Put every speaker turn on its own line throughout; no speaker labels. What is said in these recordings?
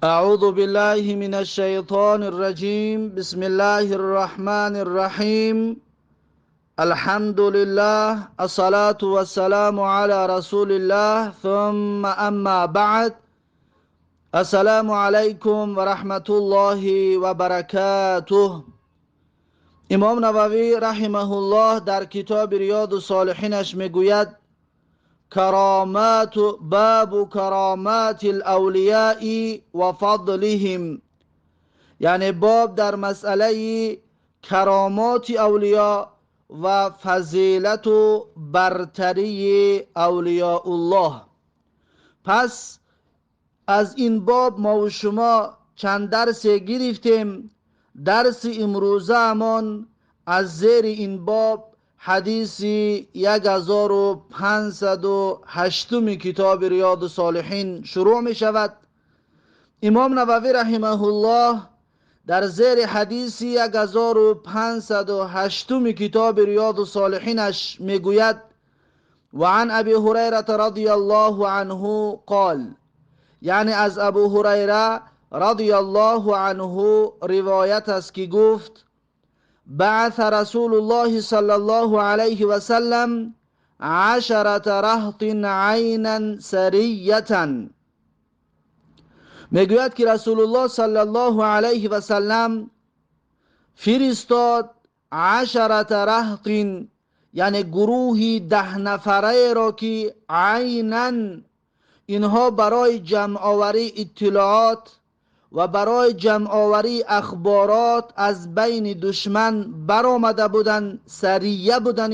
أعوذ بالله من الشيطان الرجيم. بسم الله الرحمن الرحيم. الحمد لله، الصلاة والسلام على رسول الله، ثم أما بعد. السلام عليكم ورحمة الله وبركاته. امام نووی رحمه الله در کتاب ریاض الصالحینش میگوید: کرامات، باب کرامات الاولیاء و فضلهم، یعنی باب در مسئله کرامات اولیا و فضیلت و برتری اولیاء الله. پس از این باب ما و شما چند درس گرفتیم. درس امروزه از زیر این باب حدیث 1508 کتاب ریاض الصالحین شروع می شود. امام نووی رحمه الله در زیر حدیث 1508 کتاب ریاض الصالحینش می گوید: و عن ابی هریره رضی الله عنه قال، یعنی از ابو هریره رضی الله عنه روایت است که گفت: بعث رسول الله صلى الله عليه وسلم 10 رهط عینا سریة. میگوید که رسول الله صلی الله علیه و سلم فرستاد 10 رهط، یعنی گروهی 10 نفره را که عینا اینها برای جمع آوری اطلاعات و برای جمع آوری اخبارات از بین دشمن برآمده بودند، سریه بودند.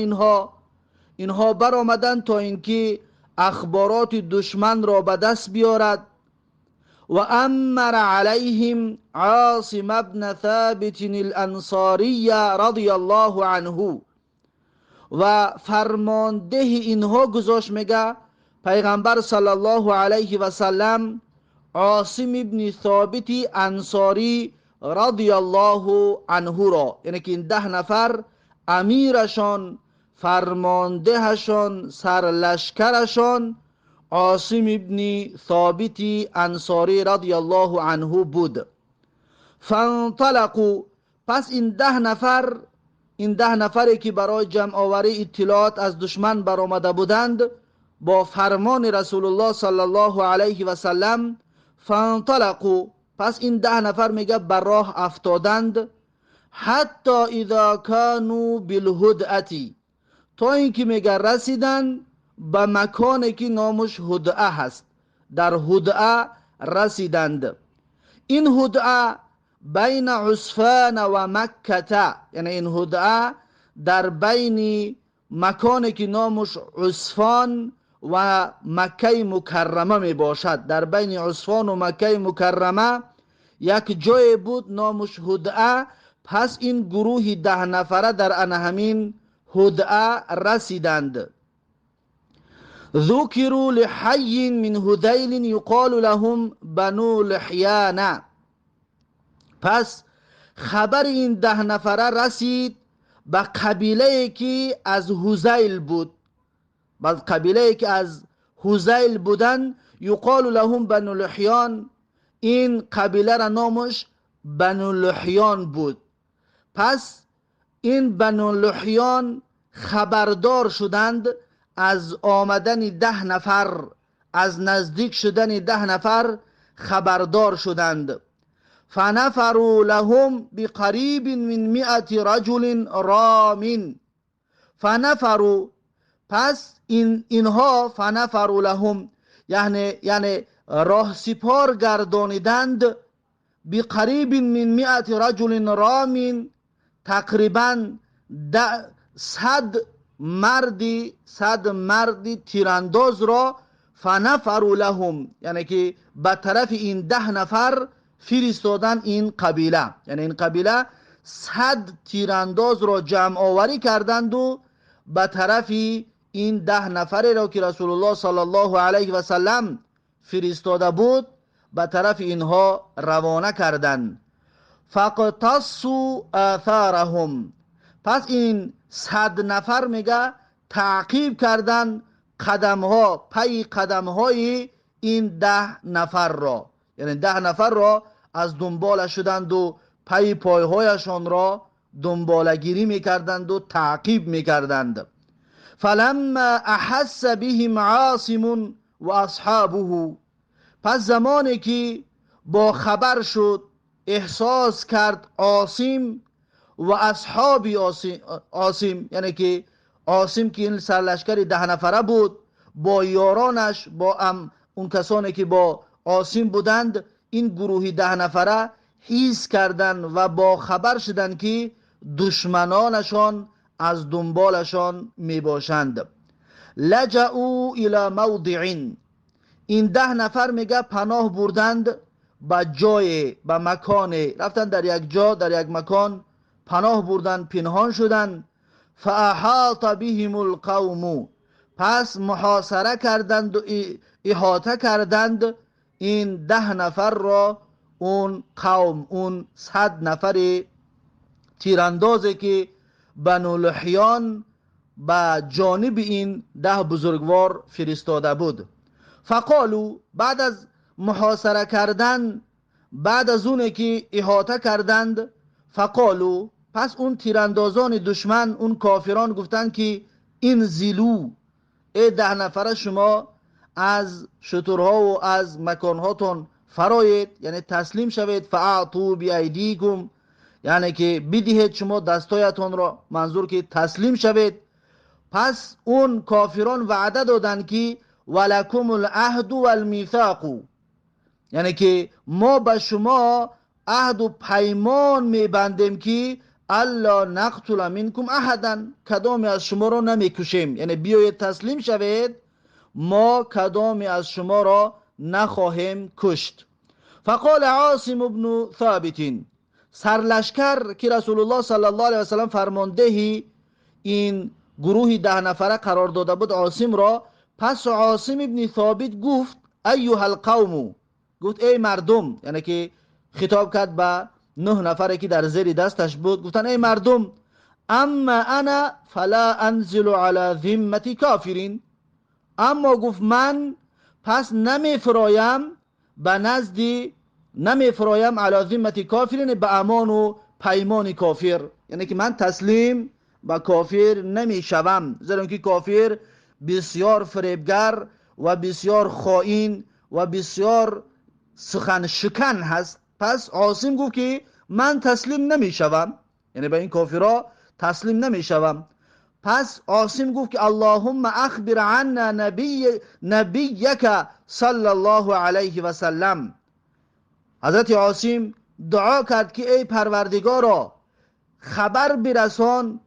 اینها برآمدند تا اینکه اخبارات دشمن را به دست بیارد. و امر علیهم عاصم ابن ثابت الانصاری رضی الله عنه، و فرمانده اینها گذاشت، میگه پیغمبر صلی الله علیه و سلم عاصم ابن ثابت انصاری رضی الله عنه را، یعنی که این 10 نفر امیرشان، فرماندهشان، سرلشکرشان عاصم ابن ثابت انصاری رضی الله عنه بود. فانطلقوا، پس این 10 نفر، این 10 نفری که برای جمع آوری اطلاعات از دشمن برآمده بودند، با فرمان رسول الله صلی الله علیه و سلم فانطلقوا، پس این 10 نفر میگه بر راه افتادند. حتی اذا كانوا بالهدأة، تا اینکه میگه رسیدند به مکانی که نامش هدأه هست، در هدأه رسیدند. این هدأه بین عسفان و مکه، یعنی این هدأه در بین مکانی که نامش عسفان و مکه مکرمه می باشد. در بین عسفان و مکه مکرمه یک جای بود نامش هدأه. پس این گروه 10 نفره در ان همین هدأه رسیدند. ذکروا لحی من هذیل یقال لهم بنو لحیان. پس خبر این 10 نفره رسید به قبیله که از هذیل بود، بعض قبیله که از هذیل بودن، یقال لهم بنو لحیان، این قبیله را نامش بنو لحیان بود. پس این بنو لحیان خبردار شدند از آمدن 10 نفر، از نزدیک شدن 10 نفر خبردار شدند. فنفروا لهم بقریب من 100 رجل رام. فنفروا، پس اینها فنفروا لهم یعنی راه سپار گردانیدند، بقریب من 100 رجل رام، تقریبا 100 مرد تیرانداز را فنفروا لهم، یعنی که به طرف این 10 نفر فرستادن این قبیله، یعنی این قبیله 100 تیرانداز را جمع آوری کردند و به طرف این 10 نفری را که رسول الله صلی الله علیه و سلم فرستاده بود به طرف اینها روانه کردند. فاقتصوا آثارهم، پس این 100 نفر میگه تعقیب کردن قدمها، پی قدمهای این 10 نفر را. Яъне 10 нафарро аз дунбола шуданду пайи пойҳояшонро дунболагирӣ мекарданду таъқиб мекарданд. Фаламма аҳасса биҳим Осимун ва асҳобуҳу, пас замоне ки бо хабар шуд, эҳсос кард Осим ва асҳоби Осим, яъне ки Осим ки ин сарлашкари 10 нафара буд, бо ёронаш, бо он касоне ки бо Осим буданд, ин гурӯҳи 10 нафара ҳис карданд ва бо хабар шуданд, ки душманонашон аз дунболашон мебошанд. Лаҷаъу ила мавдиин, ин 10 нафар мега паноҳ бурданд ба ҷое, ба маконе, рафтанд дар як ҷо, дар як макон паноҳ бурданд, пинҳон шуданд. Фааҳота биҳим алқавму, пас муҳосара карданд, иҳота карданд ин 10 нафарро он қавм, он 100 нафари тирандозе ки Бану Луҳён ба ҷониби ин 10 бузургвор фиристода буд. Фақолу, баъд аз муҳосара кардан, баъд аз оне ки иҳота карданд, фақолу, пас он тирандозони душман, он кофирон гуфтанд, ки инзилу, эй 10 нафара, шумо аз шутурҳову аз маконҳотон фароед, яъне таслим шавед. Фаату биайдикум, яъне ки бидиҳед шумо дастҳоятонро, манзур ки таслим шавед. Пас он кофирон ваъда доданд, ки валакум лаҳду валмисоқу, яъне ки мо ба шумо аҳду паймон мебандем, ки алло нақтула минкум аҳадан, кадоме аз шуморо намекушем, яъне биёед таслим шавед, мо кадоме аз шуморо нахоҳем кушт. Фақола Осим бну Собитин, сарлашкар ки Расулуллоҳ саллаллоҳу алайҳи васаллам фармондеҳи ин гурӯҳи 10 нафара қарор дода буд Осимро, пас Осим ибни Собит гуфт: айюҳа алқавму, гуфт эй мардум, яъне ки хитоб кард ба 9 нафаре ки дар зери дасташ буд, гуфтанд: эй мардум, амма ана фала анзилу ала зиммати кофирин, аммо гуфт ман пас намефироям ба назди, намефироям ала зиммати кофирин, ба амону паймони кофир, яъне ки ман таслим ба кофир намешавам, зеро ки кофир бисёр фиребгар ва бисёр хоин ва бисёр суханшикан ҳаст. Пас Осим гуфт, ки ман таслим намешавам, яъне ба ин кофирҳо таслим намешавам. Пас Осим гуфт, ки аллоҳумма ахбир анна набияка саллаллоҳу алайҳи васаллам. Ҳазрати Осим дуо кард, ки эй Парвардигоро, хабар бирасон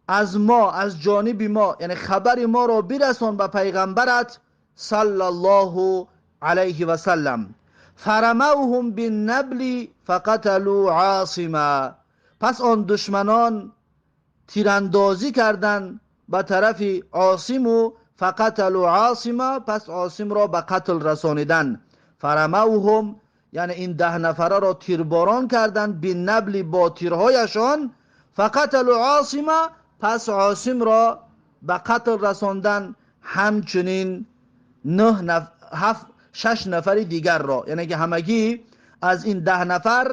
аз мо, аз ҷониби мо, яъне хабари моро бирасон ба пайғамбарат саллаллоҳу алайҳи васаллам. Фарамавҳум биннабли фақаталу Осима, пас он душманон тирандозӣ карданд ба тарафи Осиму фақаталу Осима, пас Осимро ба қатл расониданд. Фарамавҳум, яъне ин 10 нафараро тирборон карданд, биннабли, бо тирҳояшон, фақаталу Осима, пас Осимро ба қатл расонданд, ҳамчунин шаш нафари дигарро, яъне ки ҳамагӣ аз ин 10 нафар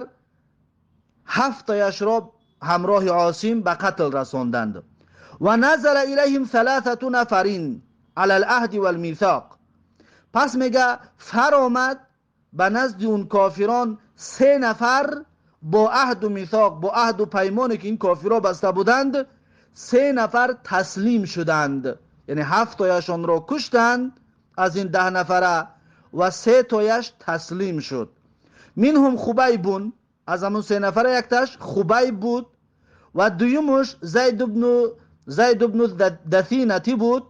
ҳафтаяшро ҳамроҳи Осим ба қатл расонданд. Ва назала илайҳим саласату нафарин ала алаҳди валмисоқ, пас мега фаромад ба назди он кофирон се нафар бо аҳду мисоқ, бо аҳду паймоне ки ин кофирҳо баста буданд, се нафар таслим шуданд, яъне ҳафтояшонро куштанд аз ин 10 нафара ва се тояш таслим шуд. Минҳум Хубайбун, аз ҳамун се нафара якташ Хубайб буд ва дуюмуш Зайд ибну Дасинати буд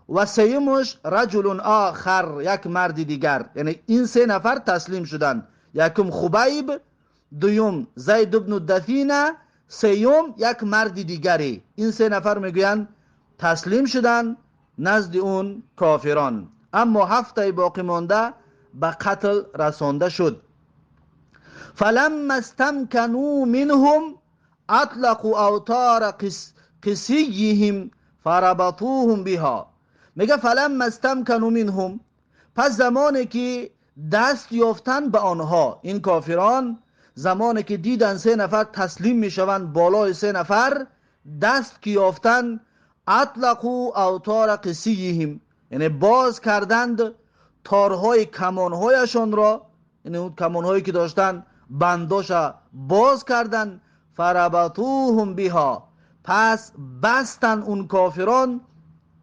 ва сеюмуш раҷулун охар, як марди дигар. Яъне ин се нафар таслим шуданд: якум Хубайб, дуюм Зайд ибну Дасина, сеюм як марди дигаре. Ин се нафар мегӯянд таслим шуданд назди он кофирон, аммо ҳафтаи боқӣ монда ба қатл расонда шуд. Фаламма стамканuu минҳум атлақу автора қисийиҳим фарабатуҳум биҳо. Мега фаламма стамкану минҳум, пас замоне ки даст ёфтан ба онҳо. Ин кофирон замоне ки дидан се нафар таслим мешаванд, болои се нафар даст ки ёфтан, атлақу автора қисийҳим, яъне боз карданд торҳои камонҳояшонро, яъне он камонҳое ки доштанд бандоша боз карданд. Фарабатуҳум биҳо, пас бастанд он кофирон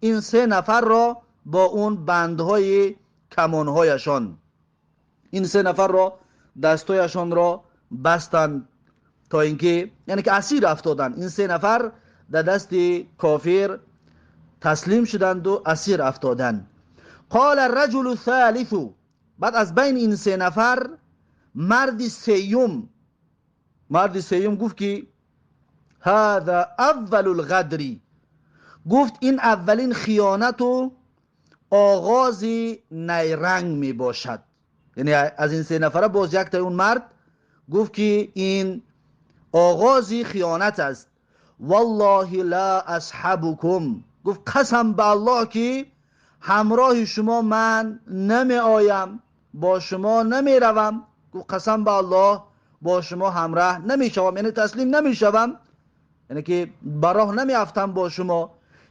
ин се нафарро бо он бандҳои камонҳояшон. Ин се нафарро дастҳояшонро бастанд то инки, яъне ки асир афтоданд. Ин се нафар дар дасти кофир таслим шуданду асир афтоданд. Қала الرجل الثالث, баъд аз байни ин се нафар марди сеюм гуфт ки ҳаза аввалу лғадри, гуфт ин аввалин хиёнату оғози найранг мебошад. Яъне аз ин се нафара боз яктаи он мард гуфт ки ин оғози хиёнат аст. Валлоҳи ла асҳабукум, гуфт қасам ба Аллоҳ ки ҳамроҳи шумо ман намеоям, бо шумо намеравам. Гуфт қасам ба Аллоҳ, бо шумо ҳамроҳ намешавам, яъне таслим намешавам, яъне ки ба роҳ намеафтам бо шумо.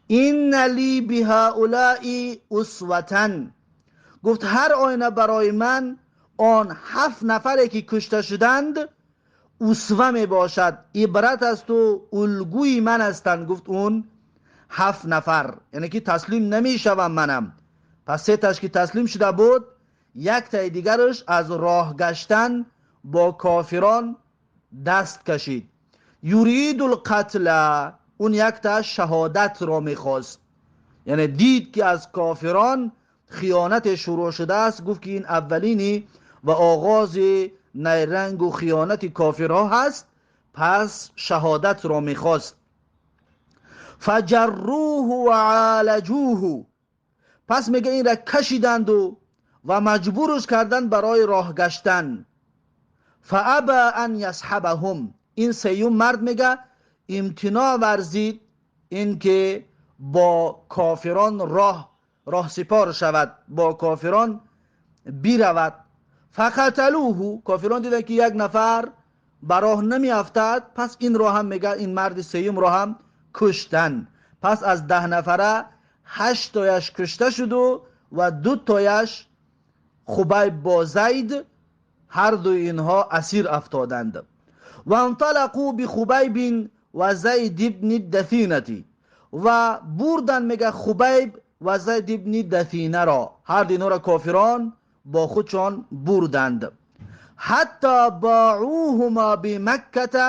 Инна ли биҳаулаи усватан, гуфт ҳар оина барои ман он ҳафт нафаре ки кушта шуданд усва мебошад, ибрат асту улгӯи ман ҳастанд. Гуфт он ҳафт нафар, яъне ки таслим намешавам манам. Пас сеташ ки таслим шуда буд, яктаи дигараш аз роҳ гаштан бо кофирон даст кашид. Юриду лқатла, он якташ шаҳодатро мехост, яъне дид ки аз кофирон хиёнате шурӯъ шудааст. Гуфт ки ин аввалини ва оғози найрангу хиёнати кофирҳо ҳаст, пас шаҳодатро мехост. Фаҷаррӯҳу ва олаҷӯҳу, пас мега инра кашиданду ва маҷбурш карданд барои роҳ гаштан. Фааба ан ясҳабаҳум, ин сеюм мард мега имтиноъ варзид ин ки бо кофирон роҳсипор шавад, бо кофирон биравад. Фақаталӯҳу, кофирон диданд ки як нафар ба роҳ намеафтад, пас инро ҳам мега ин марди сеюмро ҳам куштанд. Пас аз 10 нафара ҳашттояш кушта шуду ва дутояш, Хубайб бо Зайд, ҳар дуи инҳо асир афтоданд. Ванталақу бихубайбин ва Зайд ибни Дафинати, ва бурданд мега Хубайб ва Зайд ибни Дафинаро, ҳар ду инҳоро кофирон бо худшон бурданд. Ҳатто боъуҳума бимакката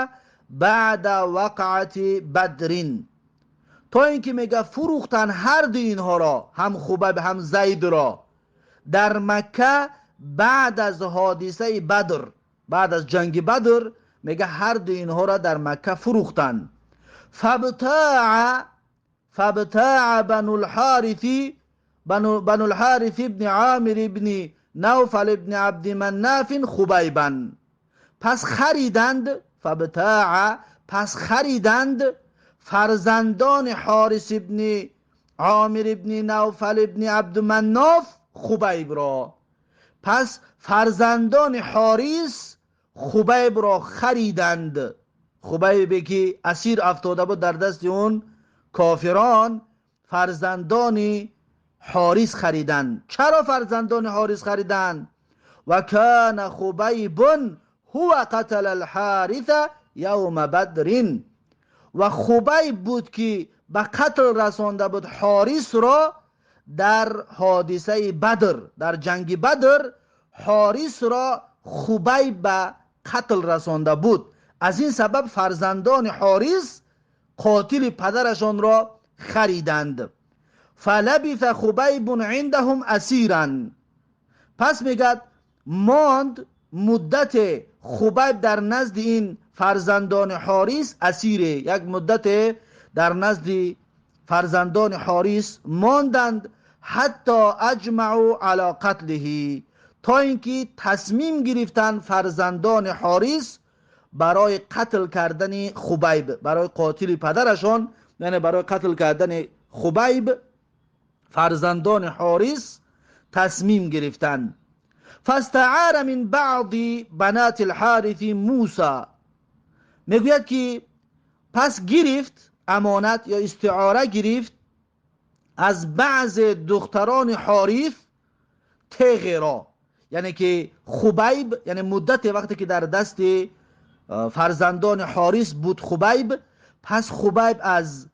баъда вақъати Бадрин, то ин ки мега фурӯхтанд ҳар ду инҳоро, ҳам Хубайб, ҳам Зайдро, дар Макка баъд аз ҳодисаи Бадр, баъд аз ҷанги Бадр. Мега ҳар ду инҳоро дар Макка фурӯхтанд. Фабтаа Банулҳарис ибни Омир ибни Навфал ибни Абдиманнафин Хубайбан, пас хариданд. Фабтаа, пас хариданд фарзандони Ҳорис ибни Омир ибни Навфал ибни Абдуманноф Хубайбро. Пас фарзандони Ҳорис Хубайбро хариданд. Хубайбе ки асир афтода буд дар дасти он кофирон, фарзандони Ҳорис хариданд. Чаро фарзандони Ҳорис хариданд? Ва кана Хубайбун ҳува қатала алҳориса явма Бадрин, ва Хубайб буд ки ба қатл расонда буд Ҳорисро дар ҳодисаи Бадр, дар ҷанги Бадр Ҳорисро Хубайб ба қатл расонда буд. Аз ин сабаб фарзандони Ҳорис қотили падарашонро хариданд. Фалабиса Хубайбун индаҳум асиран, пас мегӯяд монд муддате Хубайб дар назди ин фарзандони Ҳорис асире, як муддате дар назди фарзандони Ҳорис монданд. Ҳатто аҷмаъу ала қатлиҳи, то ин ки тасмим гирифтанд фарзандони Ҳорис барои қатл кардани Хубайб, барои қотили падарашон, яъне барои қатл кардани Хубайб фарзандони Ҳорис тасмим гирифтанд. فاستعار من بعض بنات الحارث موسی. میگوید که پس گرفت امانت یا استعاره گرفت از بعض دختران حارث تیغ را، یعنی که خبیب، یعنی مدت وقتی که در دست فرزندان حارث بود خبیب، پس خبیب از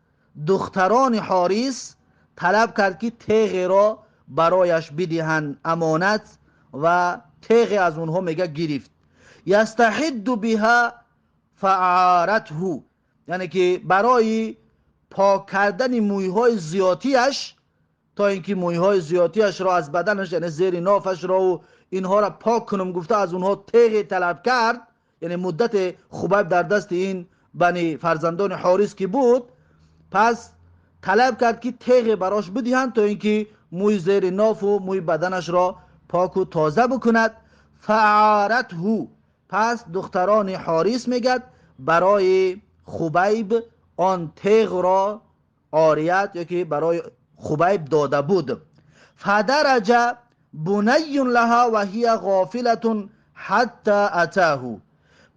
دختران حارث طلب کرد که تیغ را برایش بدهند امانت و تیغ از اونها میگه گرفت. یستحد بها فعارته، یعنی که برای پاک کردن مویهای زیاتیش، تا اینکه مویهای زیاتیش را از بدنش، یعنی زیر نافش را و اینها را پاک کنم گفته، از اونها تیغ طلب کرد. یعنی مدت خبیب در دست این بنی فرزندان حارث که بود، پس طلب کرد که تیغ براش بدهند تا اینکه موی زیر ناف و موی بدنش را پاک و تازه بکند. فعارته، پس دختران حارث میگد برای خبیب آن تیغ را عاریت یا که برای خبیب داده بود. فدرج بنی لها و هی غافلة حتی اتاه.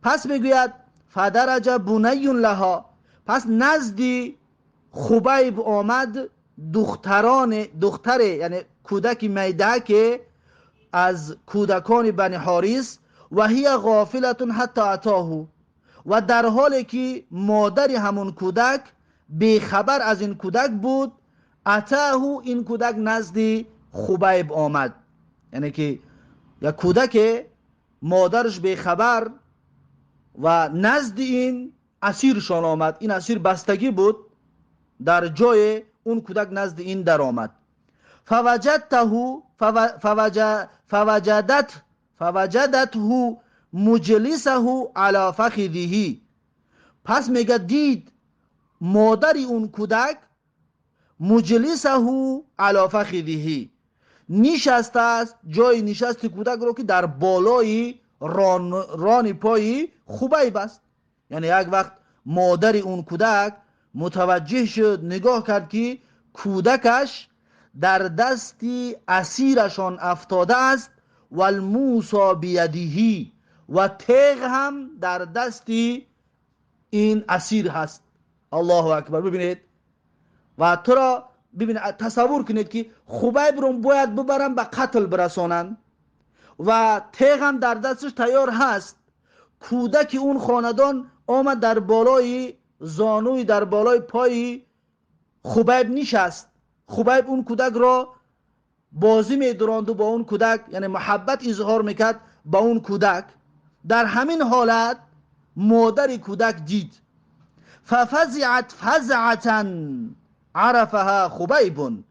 پس میگوید فدرج بنی لها، پس نزدی خبیب آمد دختر، یعنی کودک میده که از کودکان بنی حارث، و هی غافلة حتی اتاه، و در حالی که مادر همون کودک بیخبر از این کودک بود، اتاه، این کودک نزد خبیب آمد. یعنی که یک کودک مادرش بیخبر و نزد این اسیرشان آمد، این اسیر بستگی بود، در جای اون کودک نزد این در آمد. فوجدته مجلسه علی فخذه. پس میگه دید مادر اون کودک مجلسه علی فخذه، نشسته است، جای نشست کودک رو که در بالای ران پای خبیب است. یعنی یک وقت مادر اون کودک متوجه شد، نگاه کرد که کودکش در دست اسیرشان افتاده است، و الموسی بیده، و تیغ هم در دست این اسیر هست. الله اکبر. ببینید و تو را ببینید، تصور کنید که خبیب رو باید ببرن به قتل برسانن و تیغ هم در دستش تیار هست. کودک اون خاندان آمد در بالای زانوی، در بالای پای خبیب نشست. خبیب اون کودک را بازی میدراند و با اون کودک، یعنی محبت اظهار میکرد با اون کودک. در همین حالت مادر کودک دید. ففزعت فزعة عرفها خبیب.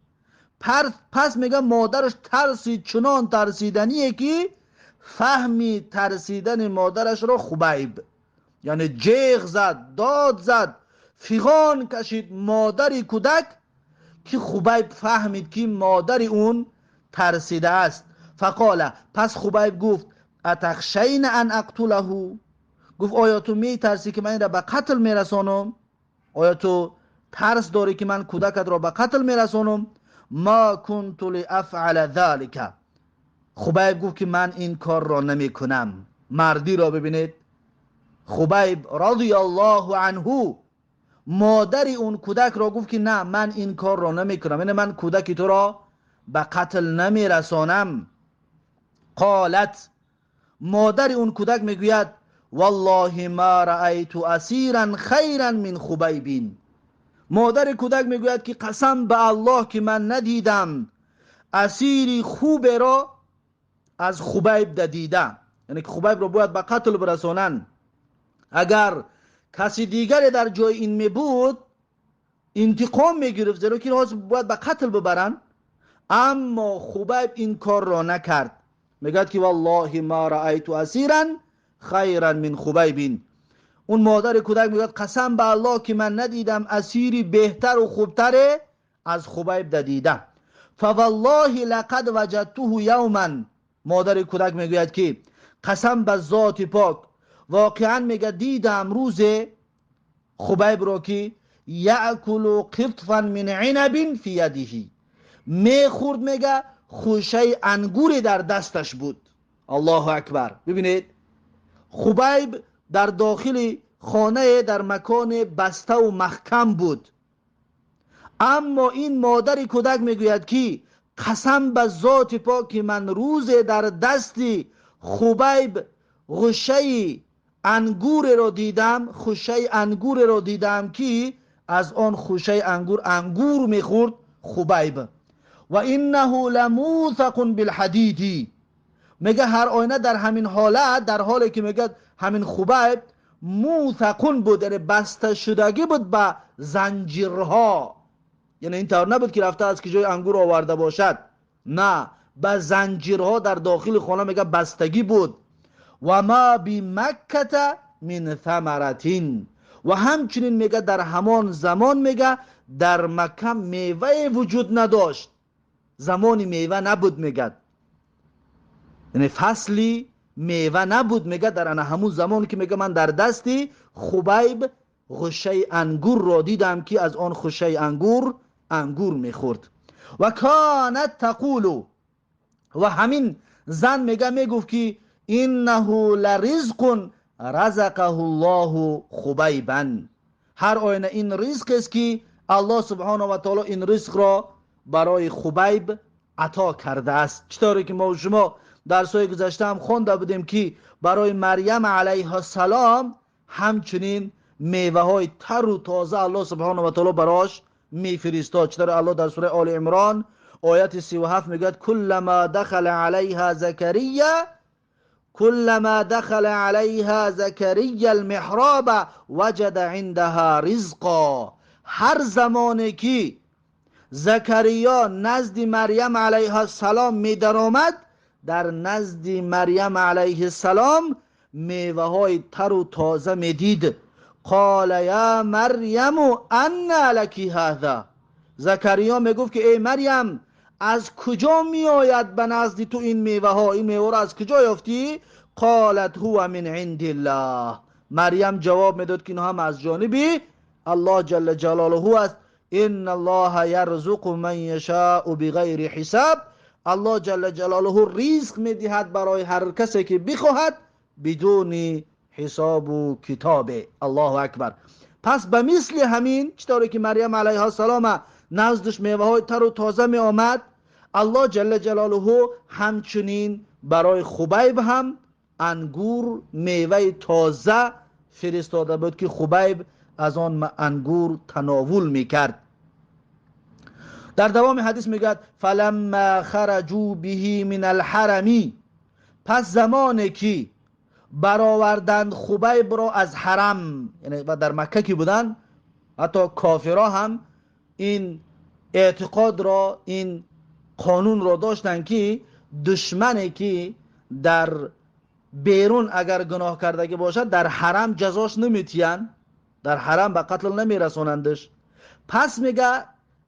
پس میگه مادرش ترسید، چنان ترسیدنیه که فهمی ترسیدن مادرش را خبیب، یعنی جیغ زد، داد زد، فیغان کشید مادر کودک که خبیب فهمید که مادر اون ترسیده است. فقال، پس خبیب گفت اتخشین ان اقتله، گفت آیا تو می ترسی که من این را به قتل میرسانم؟ آیا تو ترس داری که من کودکت را به قتل میرسانم؟ ما کنت لافعل ذلک. خبیب گفت که من این کار را نمی کنم. مردی را ببینید، خبیب رضی الله عنه مادر اون کودک را گفت که نه، من این کار را نمی کنم، یعنی من کودک تو را به قتل نمی رسانم. قالت، مادر اون کودک میگوید والله ما رأیت اسیرا خیرا من خبیب. مادر کودک میگوید که قسم به الله که من ندیدم اسیری خوب را از خبیب دیدم، یعنی که خبیب را باید به قتل برسانند. اگر کسی دیگری در جای این می بود انتقام می گرفت، زیرا که باید به قتل ببرند، اما خبیب این کار را نکرد. میگوید که والله ما رأیت اسیرا خیرا من خبیب. اون مادر کودک میگوید قسم به الله که من ندیدم اسیری بهتر و خوبتر از خبیب دیدم. فوالله لقد وجدته یوما. مادر کودک میگوید که قسم به ذات پاک، واقعا میگه دیدم روز خبیب را که یأکل قطفا من عنب فی یده، میخورد، میگه خوشه انگور در دستش بود. Аллоҳу акбар. Бибинед, Хубайб дар дохили хонае, дар макони баставу маҳкам буд, аммо ин модари кӯдак мегӯяд, ки қасам ба зоти пок, ки ман рӯзе дар дасти Хубайб ғушаи ангуреро дидам, хушаи ангуреро дидам, ки аз он хушаи ангур ангур мехӯрд Хубайб. Ва иннаҳу ламуthақун билҳадиди. Мега, ҳар оина дар ҳамин ҳолат, дар ҳоле ки мегӯяд, ҳамин Хубайб муthақун буд, яъне басташудагӣ буд ба занҷирҳо. Яъне ин тавр набуд, ки рафта аз ки ҷои ангур оварда бошад. На, ба занҷирҳо дар дохили хона, мега, бастагӣ буд. Ва ма бимакката мин thamаратин. Ва ҳамчунин, мега, дар ҳамон замон, мега, дар Макка мевае вуҷуд надошт, замони мева набуд, мегад, яъне фасли мева набуд. Мега, дар ана ҳамун замон, ки мега, ман дар дасти Хубайб ғушаи ангурро дидам, ки аз он хушаи ангур ангур мехӯрд. Ва канат тақулу. Ва ҳамин зан, мега, мегуфт, ки иннаҳу ларизқун разақаҳу ллоҳу Хубайбан. Ҳар оина ин ризқест, ки Аллоҳ субҳонаҳу ва таоло ин ризқро барои Хубайб ато кардааст. Чӣ тавре ки мо шумо дарсҳои гузашта ҳам хонда будем, ки барои Марьям алайҳиссалом ҳамчунин меваҳои тару тоза Аллоҳ субҳонаҳу ва таоло барош мефиристод. Чӣ тавре Аллоҳ дар сураи Оли Имрон, ояти 37 мегӯяд: куллама дахала алайҳа Закария, куллама дахала алайҳа Закария алмиҳроба ваҷада индаҳа ризқо. Ҳар замоне ки Закариё назди Марьям алайҳиссалом медаромад, дар назди Марьям алайҳиссалом меваҳои тару тоза медид. Қола я Марьяму анна лаки ҳаза. Закариё мегуфт, ки эй Марьям, аз куҷо меояд ба назди ту ин меваҳо? Ин меваро аз куҷо ёфтӣ? Қолат ҳува мин индиллаҳ. Марьям ҷавоб медод, ки инҳо ҳам аз ҷониби Аллоҳ ҷалла ҷалолуҳу аст. Инна Аллоҳа ярзуқу ман яшаъу биғайри ҳисаб. Аллоҳ ҷалла ҷалолуҳу ризқ медиҳад барои ҳар касе ки бихоҳад бидуни ҳисобу китобе. Аллоҳу акбар. Пас ба мисли ҳамин, чӣ тавре ки Марьям алайҳиссалома наздаш меваҳои тару тоза меомад, Аллоҳ ҷалла ҷалолуҳу ҳамчунин барои Хубайб ҳам ангур, меваи тоза фиристода буд, ки Хубайб аз он ангур тановул мекард. Дар давоми ҳадис мегӯяд: фаламма хараҷу биҳи мин алҳарами. Пас замоне ки бароварданд Хубайбро аз ҳарам, яъне дар Макка ки буданд, ҳатто кофиро ҳам ин эътиқодро, ин қонунро доштанд, ки душмане ки дар берун агар гуноҳ кардагӣ бошад, дар ҳарам ҷазош наметиҳанд, дар ҳарам ба қатл намерасонандаш. Пас мега,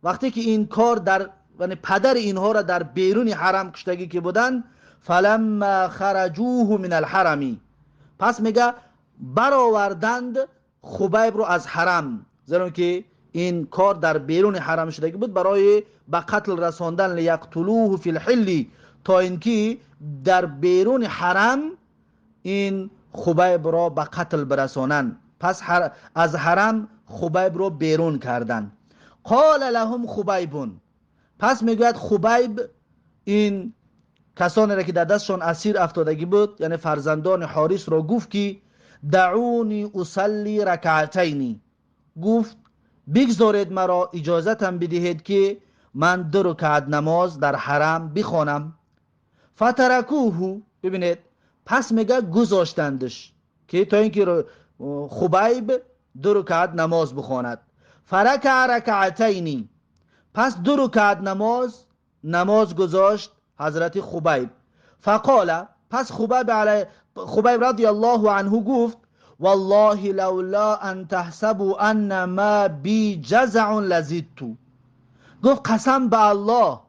вақте ки ин кор дар, яъне падари инҳоро дар беруни ҳарам куштагӣ ки буданд, фаламма хараҷуҳу мин алҳарами. Пас, мега, бароварданд Хубайбро аз ҳарам, зеро ки ин кор дар беруни ҳарам шудагӣ буд, барои ба қатл расондан, лияқтулуҳу фи лҳилли, то ин ки дар беруни ҳарам ин Хубайбро ба қатл бирасонанд. Пас аз ҳарам Хубайбро берун карданд. Қола лаҳум Хубайбун. Пас мегӯяд, Хубайб ин касонеро, ки дар дастшон асир афтодагӣ буд, яъне фарзандони Ҳорисро, гуфт, ки даъуни усалли ракаатайни. Гуфт: бигзоред маро, иҷозатам бидиҳед, ки ман ду рукаат намоз дар ҳарам бихонам. Фатаракуҳу. Бибинед, пас, мега, гузоштандш, ки то ин ки Хубайб ду рукаат намоз бихонад. Фаракаа ракаатайни. Пас ду рукаат намоз гузошт ҳазрати Хубайб. Фақола. Пас Хубайб радиаллоҳу анҳу гуфт: валлоҳи лавла ан таҳсабу анна ма би ҷазаун лазидту. Гуфт: қасам ба Аллоҳ,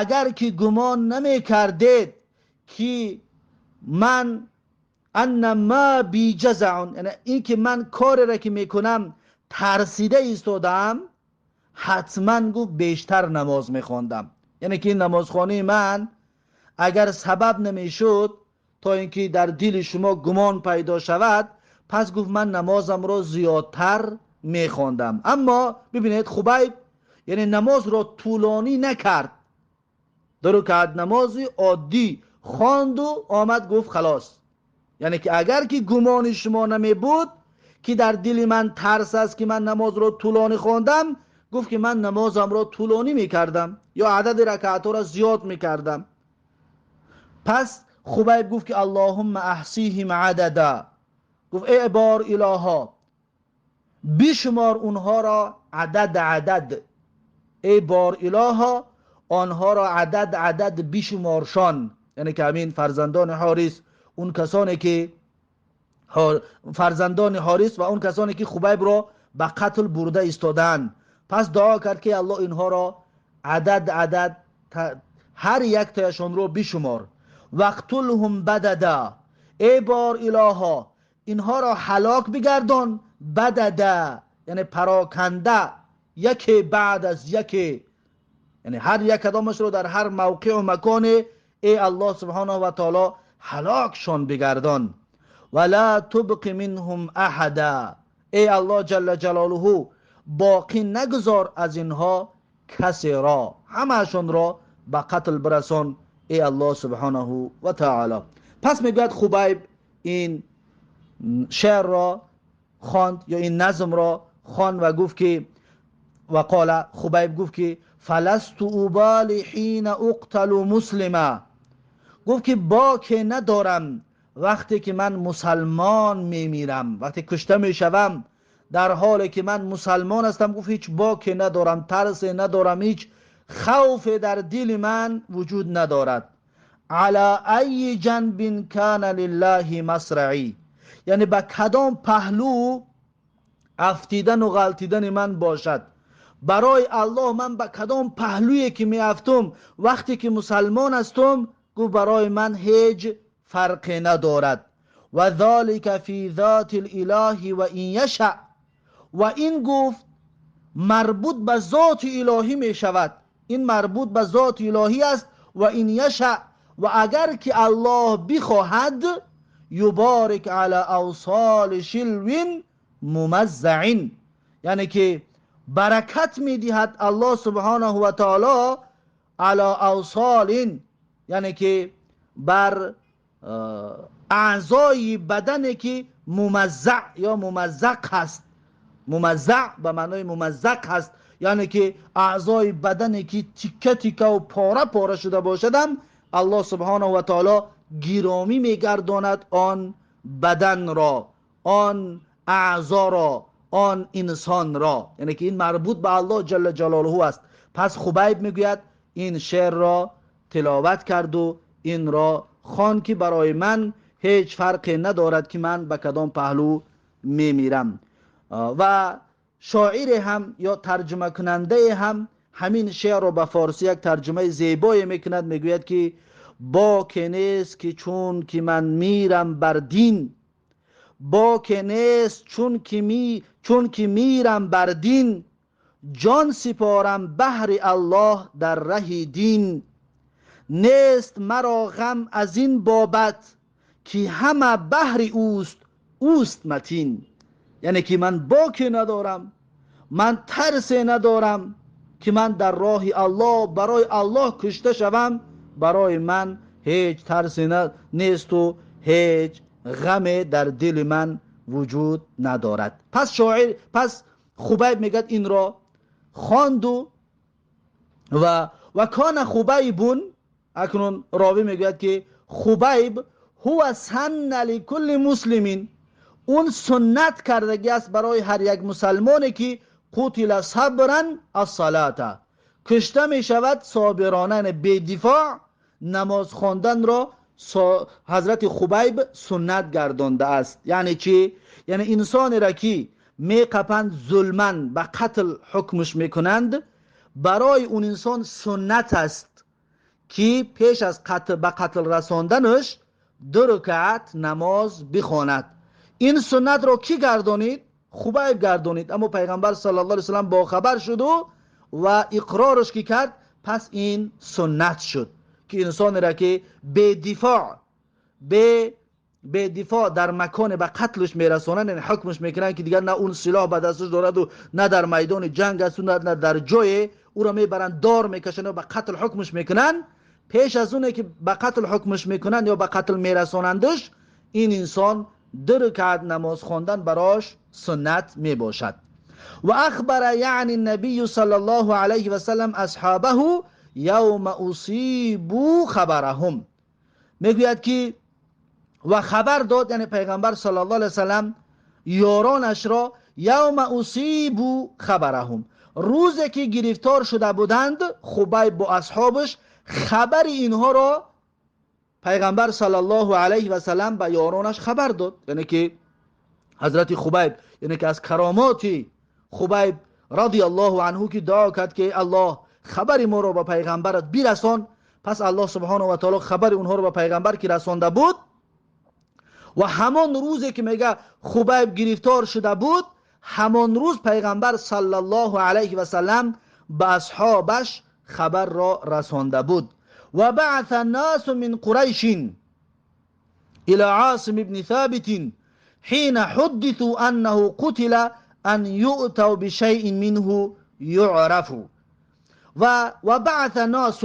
агар ки гумон намекардед, ки ман анна ма би ҷазаун, яъне ин ки ман кореро ки мекунам тарсида истодаам, ҳатман, гуфт, бештар намоз мехондам. Яъне ки ин намозхонии ман агар сабаб намешуд то инки дар дили шумо гумон пайдо шавад, пас гуфт ман намозамро зиёдтар мехондам. Аммо бибинед, Хубайб яъне намозро тӯлонӣ накард, ду ракъат намози оддӣ хонду омад, гуфт халос. Яъне ки агар ки гумони шумо намебуд ки дар дили ман тарс аст ки ман намозро тӯлонӣ хондам, гуфт ки ман намозамро тӯлонӣ мекардам ё адади ракъатҳоро зиёд мекардам. Пас Хубайб гуфт ки аллоҳумма аҳсиҳим адада, гуфт эй бор илоҳо, бишумор онҳоро адад адад, эй бор илоҳо, онҳоро адад адад бишуморшон. Яъне ки ҳамин фарзандони Ҳорис, он касоне ки фарзандони Ҳорис ва он касоне ки Хубайбро ба қатл бурда истодаанд. Пас дуо кард ки аллоҳ инҳоро адад адад ҳар яктояшонро бишумор. Вақтулҳум бадада, эй бор илоҳо, инҳоро ҳалок бигардон, бадада яъне пароканда, яке баъд аз яке, яъне ҳар як кадомашро дар ҳар мавқеъу маконе эй аллоҳ субҳонаҳу ва таоло ҳалокшон бигардон. Ва ла тубқи минҳум аҳада, эй аллоҳ ҷалла ҷалолуҳу, боқӣ нагузор аз инҳо касеро, ҳамаашонро ба қатл бирасон эй аллоҳ субҳонаҳу ва таоло. Пас мегӯяд Хубайб ин шеърро хонд ё ин назмро хонд ва гуфт ки ва қола, Хубайб гуфт ки фаласту убали ҳина уқталу муслима, гуфт ки боке надорам вақте ки ман мусалмон мемирам, вақте кушта мешавам дар ҳоле ки ман мусалмон ҳастам, гуфт ҳеҷ боке надорам, тарсе надорам, ҳеҷ хавфе дар дили ман вуҷуд надорад. Ала айи ҷанбин кана лиллаҳи масраӣ, яъне ба кадом паҳлӯ афтидану ғалтидани ман бошад, барои аллоҳ ман ба кадом паҳлӯе ки меафтум вақте ки мусалмон ҳастум, гуфт барои ман ҳеҷ фарқе надорад. Ва залика фи зоти лилоҳи ва ин яша, ва ин гуфт марбут ба зоти илоҳӣ мешавад, ин марбут ба зоти илоҳӣ аст. Ва ин яша, ва агар ки аллоҳ бихоҳад, юборик ала авсоли шилвин мумаззаин, яъне ки баракат медиҳад аллоҳ субҳонаҳу ва таоло ала авсолин, яъне ки бар аъзои бадане ки мумаззаъ ё мумаззақ ҳаст, мумаззаъ ба маънои мумаззақ ҳаст, яъне ки аъзои бадане ки тикка тиккаву пора пора шуда бошадам, аллоҳ субҳонаҳу ва таоло гиромӣ мегардонад он баданро, он аъзоро, он инсонро, яъне ки ин марбут ба аллоҳ ҷалла ҷалолуҳу аст. Пас Хубайб мегӯяд ин шеърро тиловат карду инро хонд ки барои ман ҳеҷ фарқе надорад ки ман ба кадом паҳлӯ мемирам. Ва шоире ҳам ё тарҷумакунандае ҳам ҳамин шеърро ба форсӣ як тарҷумаи зебое мекунад, мегӯяд ки боке нест ки чун ки ман мирам бар дин, боке нест чун ки мирам бар дин, ҷон сипорам баҳри аллоҳ дар раҳи дин, нест маро ғам аз ин бобат ки ҳама баҳри ӯст, ӯст матин. Яъне ки ман боке надорам, ман тарсе надорам ки ман дар роҳи аллоҳ барои аллоҳ кушта шавам, барои ман ҳеҷ тарсе несту ҳеҷ ғаме дар дили ман вуҷуд надорад. Пас шоир, пас Хубайб мегӯяд инро хонду ва кана Хубайбун, акнун ровӣ мегӯяд ки Хубайб ҳува санна ликулли муслимин, он суннат кардагӣ аст барои ҳар як мусалмоне ки қутила сабран ассалата, кушта мешавад собирона, яъне бедифоъ намоз хонданро ҳазрати Хубайб суннат гардондааст. Яъне чӣ? Яъне инсонеро ки меқапанд, зулман ба қатл ҳукмш мекунанд, барои он инсон суннат аст ки пеш аз ба қатл расонданаш ду рукаат намоз бихонад. Ин суннатро кӣ гардонид? Хубайб гардонид. Аммо пайғамбар саллаллоҳу алайҳи васаллам бохабар шуду ва иқрораш ки кард, пас ин суннат шуд ки инсонеро ки бедифоъ به دفاع در مکان به قتلش میرسانند، یعنی حکمش میکنند که دیگر نه اون سلاح به دستش دارد و نه در میدان جنگ است و نه در جای او را میبرند دار میکشند و به قتل حکمش میکنند. پیش از اونه که به قتل حکمش میکنند یا به قتل میرسانندش، این انسان 2 رکعت نماز خواندن براش سنت میباشد. و اخبر یعنی النبی صلی الله علیه و سلم اصحابه یوم اصیبوا خبرهم. میگوید که و خبر داد، یعنی پیغمبر صلی الله علیه و سلم یارانش را، یوم اصیبوا خبرهم، روزی که گرفتار شده بودند خبیب با اصحابش، خبر اینها را پیغمبر صلی الله علیه و سلم به یارانش خبر داد. یعنی که حضرت خبیب، یعنی که از کرامات خبیب رضی الله عنه که دعا کرد که الله خبر ما را به پیغمبرت برسان. پس الله سبحانه و تعالی خبر اونها را به پیغمبر که رسانده بود و همان روزی که میگه خبیب گرفتار شده بود، همان روز پیغمبر صلی الله علیه و سلم به اصحابش خبر را رسانده بود. و بعث الناس من قریش الى عاصم بن ثابت حين حدثوا انه قتل ان يؤتوا بشيء منه يعرف. و بعث الناس،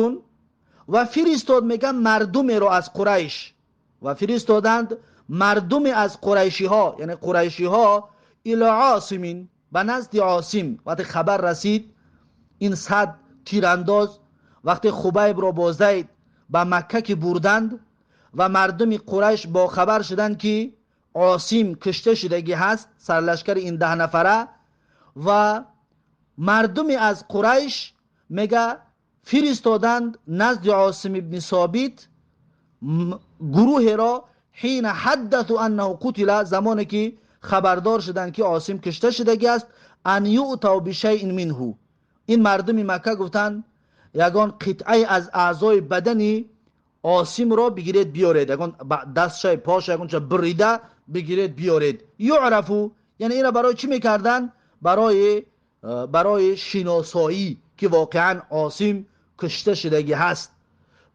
و فرستاد میگه مردم را از قریش، و فرستادند مردم از قریشی ها، یعنی قریشی ها، الى عاصم، به نزد عاصم. وقتی خبر رسید این 100 تیرانداز وقتی خبیب را با زید به مکه که بردند و مردم قریش با خبر شدند که عاصم کشته شدگی هست، سرلشکر این 10 نفره، و مردم از قریش میگه فرستادند نزد عاصم ابن ثابت گروه را، حین حدثوا انه قتل، زمانی که خبردار شدند که عاصم کشته شدگی است، ان یؤتوا بشیء منه. این مردم مکه گفتند یگان قطعه از اعضای بدنی عاصم را بگیرید بیارید، یگان دستش پاش یگان چه بریده بگیرید بیارید. یعرفو، یعنی اینا برای چی میکردن؟ برای شناسایی که واقعا عاصم کشته شدگی هست.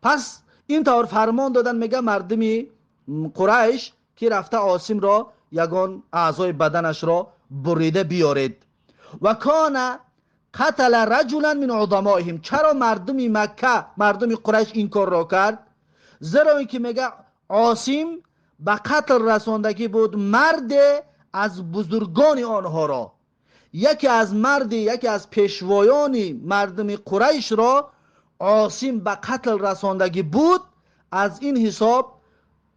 پس این طور فرمان دادن میگه مردم قریش که رفته عاصم را یگان اعضای بدنش را بریده بیارید. و کان قتل رجلا من عظمائهم. چرا مردم مکه، مردم قریش این کار را کرد؟ زیرا اینکه میگه عاصم به قتل رساندگی بود مرد از بزرگان آنها را، یکی از مرد، یکی از پیشوایان مردم قریش را عاصم به قتل رساندگی بود. از این حساب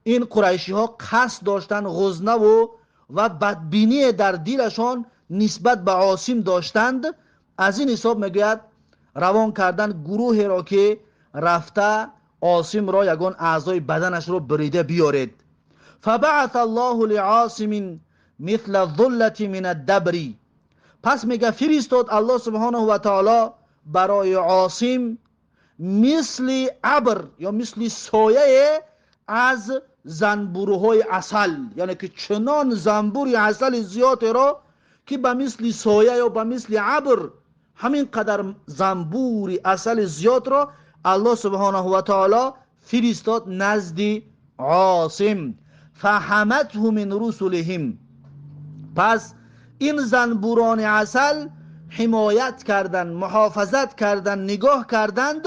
این قریشی ها قصد داشتن غزنه و بدبینی در دلشان نسبت به عاصم داشتند. از این حساب میگوید روان کردن گروهی را که رفته عاصم را یگان اعضای بدنش را بریده بیارید. فبعث الله لعاصم مثل الظلة من الدبر. پس میگه فرستاد الله سبحانه و تعالی برای عاصم مثل ابر یا مثل سایه از زنبورهای عسل، یعنی که چنان زنبور عسل زیاد را که به مثل سایه یا به مثل ابر همین قدر زنبور عسل زیاد را الله سبحانه و تعالی فرستاد نزد عاصم. فحمته من رسلهم. پس این زنبوران عسل حمایت کردند، محافظت کردند، نگاه کردند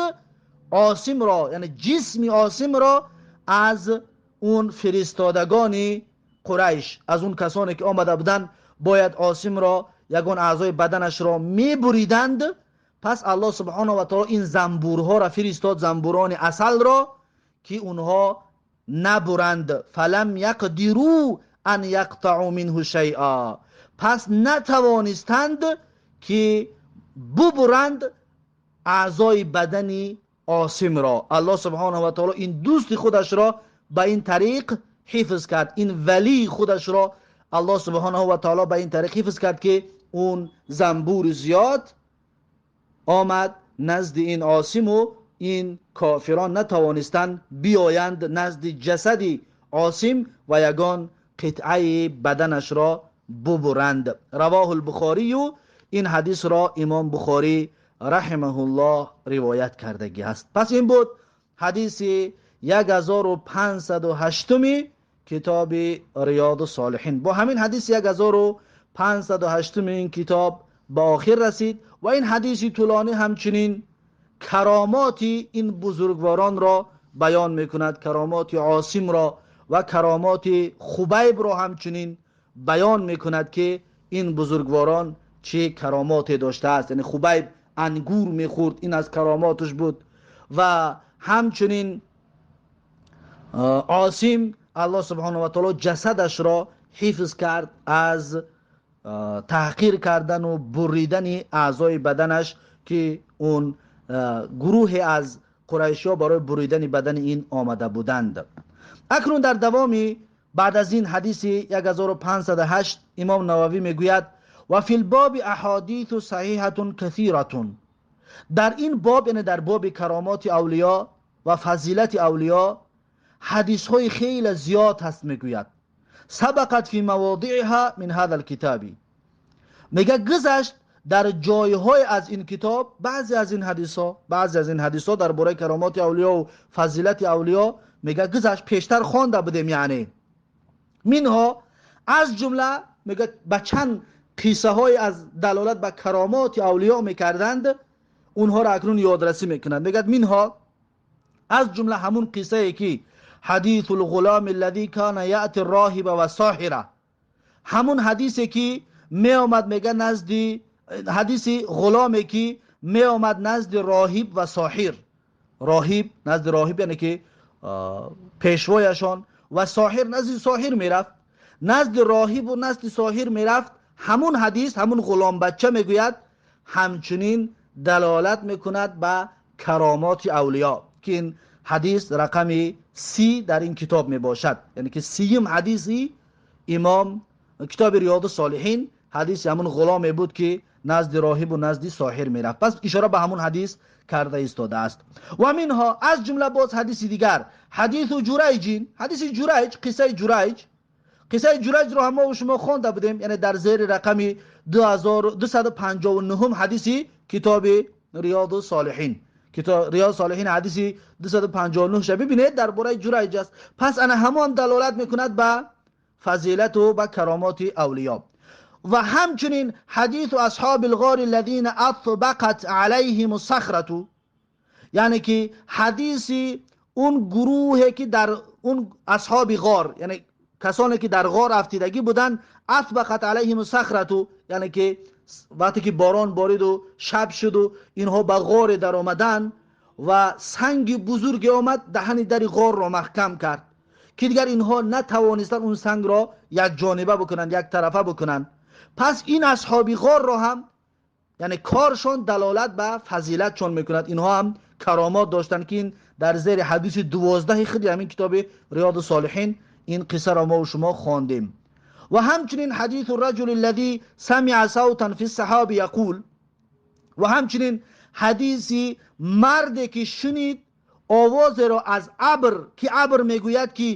عاصم را، یعنی جسم عاصم را از اون فرستادگان قریش، از اون کسانی که آمده بودند باید عاصم را یگان اعضای بدنش را میبریدند. پس الله سبحانه و تعالی این زنبورها را فرستاد، زنبوران عسل را، که اونها نبرند. فلم یقدروا ان یقطعوا منه شیئا. پس نتوانستند که ببرند اعضای بدن عاصم را. الله سبحانه و تعالی این دوست خودش را به این طریق حفظ کرد، این ولی خودش را الله سبحانه و تعالی به این طریق حفظ کرد که اون زنبور زیاد آمد نزد این عاصم و این کافران نتوانستند بیایند نزد جسد عاصم و یگان قطعه بدنش را ببرند. رواه البخاری. این حدیث را امام بخاری رحمه الله روایت کردگی است. پس این بود حدیث 1508 китоби Риёду Солиҳин. Бо ҳамин ҳадиси 1508 ин китоб ба охир расид ва ин ҳадиси тӯлонӣ ҳамчунин каромоти ин бузургворонро баён мекунад, каромоти Осимро ва каромоти Хубайбро ҳамчунин баён мекунад, ки ин бузургворон чӣ каромоте доштааст. Яъне Хубайб ангур мехӯрд, ин аз каромоташ буд, ва ҳамчунин Осим Аллоҳ субҳонаҳу ва таоло ҷасадашро ҳифз кард аз таҳқир кардан ва буридани аъзои баданаш, ки он гурӯҳе аз қурайшиҳо барои буридани бадани ин омада буданд. Акнун дар давоми баъд аз ин ҳадиси 1508 имом Нававӣ мегӯяд: ва фи лбоби аҳодиту саҳиҳатун касиратун. Дар ин боб, яъне дар боби каромоти авлиё ва фазилати авлиё, ҳадисҳои хеле зиёд ҳаст, мегӯяд. Сабақат фи маводиъиҳа мин ҳаза лкитоби, мега гузашт дар ҷойҳое аз ин китоб баъзе аз ин ҳадисҳо, баъзе аз ин ҳадисҳо дар бораи каромоти авлиё ва фазилати авлиё мега гузашт, пештар хонда будем. Яъне минҳо, аз ҷумла, мега ба чанд қиссаҳое аз далолат ба каромоти авлиё мекарданд, онҳоро акнун ёдрасӣ мекунанд. Мегӯяд: минҳо, аз ҷумла ҳамун қиссае ки ҳадису лғулами аллази кана яъти роҳиба ва соҳира, ҳамун ҳадисе ки меомад, мега назди ҳадиси ғуломе ки меомад назди роҳиб ва соҳир, роҳиб назди роҳиб, яъне ки пешвояшон, ва соҳир назди соҳир мерафт, назди роҳибу назди соҳир мерафт. Ҳамун ҳадис, ҳамун ғуломбача, мегӯяд, ҳамчунин далолат мекунад ба каромоти авлиё, ки ин ҳадис рақами 30 дар ин китоб мебошад, яъне ки сиюм ҳадиси имом китоби Риёду Солиҳин ҳадиси ҳамун ғуломе буд, ки назди роҳибу назди соҳир мерафт. Пас ишора ба ҳамун ҳадис карда истодааст. Ва минҳо, аз ҷумла боз ҳадиси дигар, ҳадису Ҷурайҷин, ҳадиси Ҷурайҷ, қиссаи Ҷурайҷ. Қиссаи Ҷурайҷро ҳам мо шумо хонда будем, яъне дар зери рақами 2259 ҳадиси китоби Риёду Солиҳин, Риёд Солиҳин ҳадиси 259 ша бибинед, дар бораи Ҷурайҷ аст. Пас ана ҳамон далолат мекунад ба фазилату ба каромоти авлиё. Ва ҳамчунин ҳадису асҳоби лғори аллазина атбақат алайҳим сахрату, яъне ки ҳадиси он гурӯҳе ки дар он асҳоби ғор, яъне касоне ки дар ғор афтидагӣ буданд, атбақат алайҳим сахрату, яъне ки вақте ки борон бориду шаб шуду инҳо ба ғоре даромаданд ва санги бузурге омад, даҳани дари ғорро маҳкам кард, ки дигар инҳо натавонистанд он сангро якҷониба бикунанд, яктарафа бикунанд. Пас ин асҳоби ғорро ҳам, яъне коршон далолат ба фазилатшон мекунад, инҳо ҳам каромот доштанд, ки ин дар зери ҳадиси 12 худи ҳамин китоби Риёду Солиҳин ин қиссаро мо шумо хондем. Ва ҳамчунин ҳадису раҷули аллази самиа савтан фи саҳоби яқул, ва ҳамчунин ҳадиси марде ки шунид овозеро аз абр, ки абр мегӯяд ки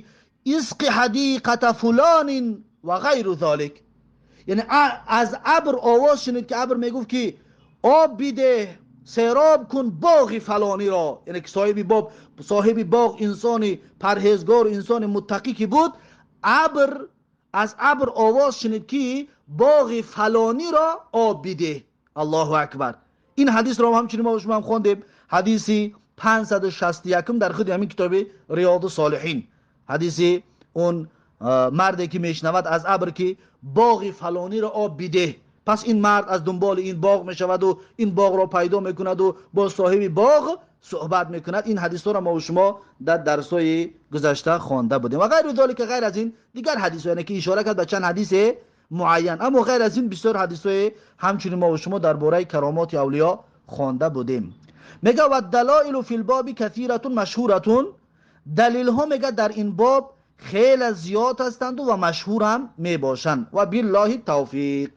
исқи ҳадиқата фулонин ва ғайру золик, яъне аз абр овоз шунид, ки абр мегуфт ки об бидеҳ, сероб кун боғи фалониро, яъне ки соҳиби боб, соҳиби боғ инсони парҳезгор, инсони муттақӣ ки буд, абр, аз абр овоз шунид ки боғи фалониро об бидеҳ. Аллоҳу акбар! Ин ҳадисро ҳамчунин мо шумо ҳам хондем, ҳадиси 561 дар худи ҳамин китоби Риёду Солиҳин, ҳадиси он марде ки мешунавад аз абр ки боғи фалониро об бидеҳ. Пас ин мард аз дунболи ин боғ мешаваду ин боғро пайдо мекунаду бо соҳиби боғ суҳбат мекунад. Ин ҳадисҳоро мо шумо дар дарсҳои гузашта хонда будем. Ва ғайру золика, ғайр аз ин дигар ҳадисҳо, яъне ки ишора кард ба чанд ҳадисе муайян, аммо ғайр аз ин бисёр ҳадисҳое ҳамчунин мо шумо дар бораи каромоти авлиё хонда будем. Мега: ва далоилу фи лбоби касиратун машҳуратун, далилҳо, мега, дар ин боб хеле зиёд ҳастанду ва машҳурам мебошанд. Ва биллоҳи тавфиқ,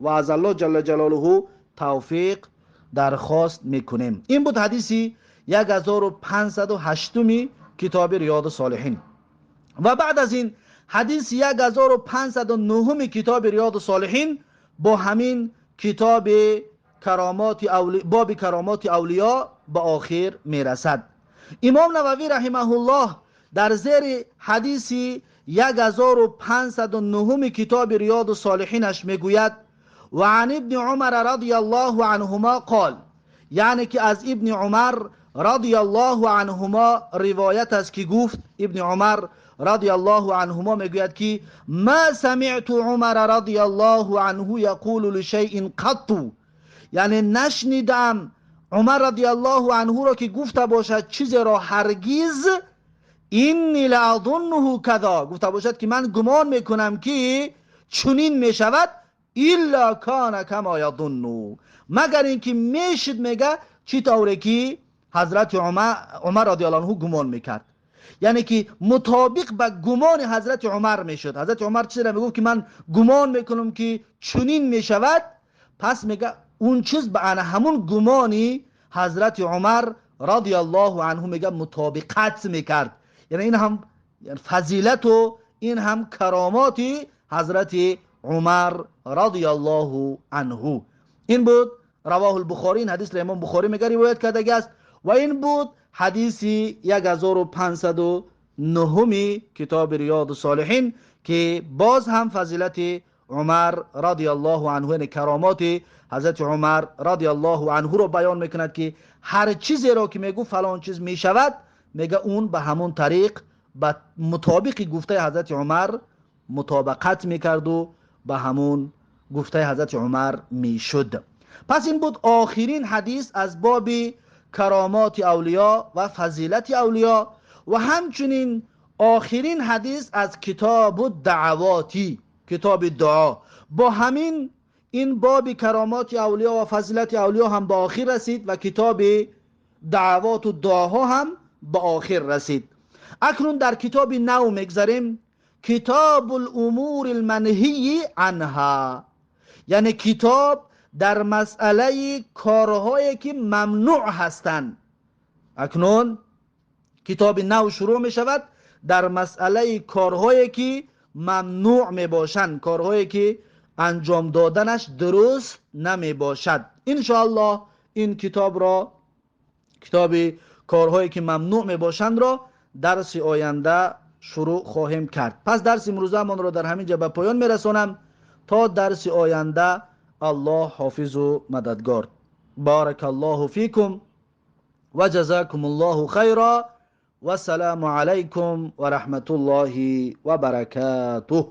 ва аз Аллоҳ ҷалла ҷалолуҳу тавфиқ дархост мекунем. Ин буд ҳадиси 1508 китоби Риёду Солиҳин. Ва баъд аз ин ҳадиси 1509 китоби Риёду Солиҳин бо ҳамин китоби каромоти боби каромоти авлиё ба охир мерасад. Имом Нававӣ раҳимаҳуллоҳ дар зери ҳадиси 1509 китоби Риёду Солиҳинаш мегӯяд: ва ан ибни Умар радияллоҳу анҳума қол, яъне ки аз Ибни Умар радияллоҳу анҳума ривоят аст ки гуфт, Ибни Умар радияллоҳу анҳума мегӯяд ки ма самиъту Умара радияллоҳу анҳу яқулу лишайин қатту, яъне нашнидам Умар радияллоҳу анҳуро ки гуфта бошад чизеро ҳаргиз, инни лаазуннуҳу казо, гуфта бошад ки ман гумон мекунам ки чунин мешавад, илла кана кама язунну, магар инки мешид, мега чӣ тавре ки ҳазрати Умар радияллоҳу анҳу гумон мекард, яъне ки мутобиқ ба гумони ҳазрати Умар мешуд. Ҳазрати Умар чизеро мегуфт ки ман гумон мекунам ки чунин мешавад, пас мега он чиз ба ана ҳамун гумони ҳазрати Умар радияллоҳу анҳу мега мутобиқат мекард. Яъне ин ҳам фазилату ин ҳам каромоти ҳазрати Умар радияллоҳу анҳу. Ин буд равоҳул Бухорӣ, ин ҳадисро имом Бухорӣ мега ривоят кардаги аст ва ин буд ҳадиси 1509 китоби Риёду Солиҳин ки боз ҳам фазилати Умар радияллоҳу анҳу, яъне каромоти ҳазрати Умар радияллоҳу анҳуро баён мекунад ки ҳар чизеро ки мегӯ фалон чиз мешавад, мега он ба ҳамон тариқ ба мутобиқи гуфтаи ҳазрати Умар мутобақат мекарду ба ҳамон гуфтаи ҳазрати Умар мешуд. Пас ин буд охирин ҳадис аз боби каромоти авлиё ва фазилати авлиё ва ҳамчунин охирин ҳадис аз китобу даъвоти, китоби дуо. Бо ҳамин ин боби каромоти авлиё ва фазилати авлиё ҳам ба охир расид ва китоби даъвоту дуоҳо ҳам ба охир расид. Акнун дар китоби нав мегзарем, китобул умури лманҳии анҳа, яъне китоб дар масъалаи корҳое ки мамнӯъ ҳастанд. Акнун китоби нав шурӯъ мешавад дар масъалаи корҳое ки мамнӯъ мебошанд, корҳое ки анҷом доданаш дуруст намебошад. Иншоаллоҳ ин китобро, китоби корҳое ки мамнӯъ мебошандро дарси оянда шурӯъ хоҳем кард. Пас дарси имрӯзаамонро дар ҳамин ҷо ба поён мерасонам. То дарси оянда аллоҳ ҳофизу мададгор. Баракаллоҳу фикум ва ҷазакумуллоҳу хайра. Вассалому алайкум ва раҳматуллоҳи ва баракатуҳ.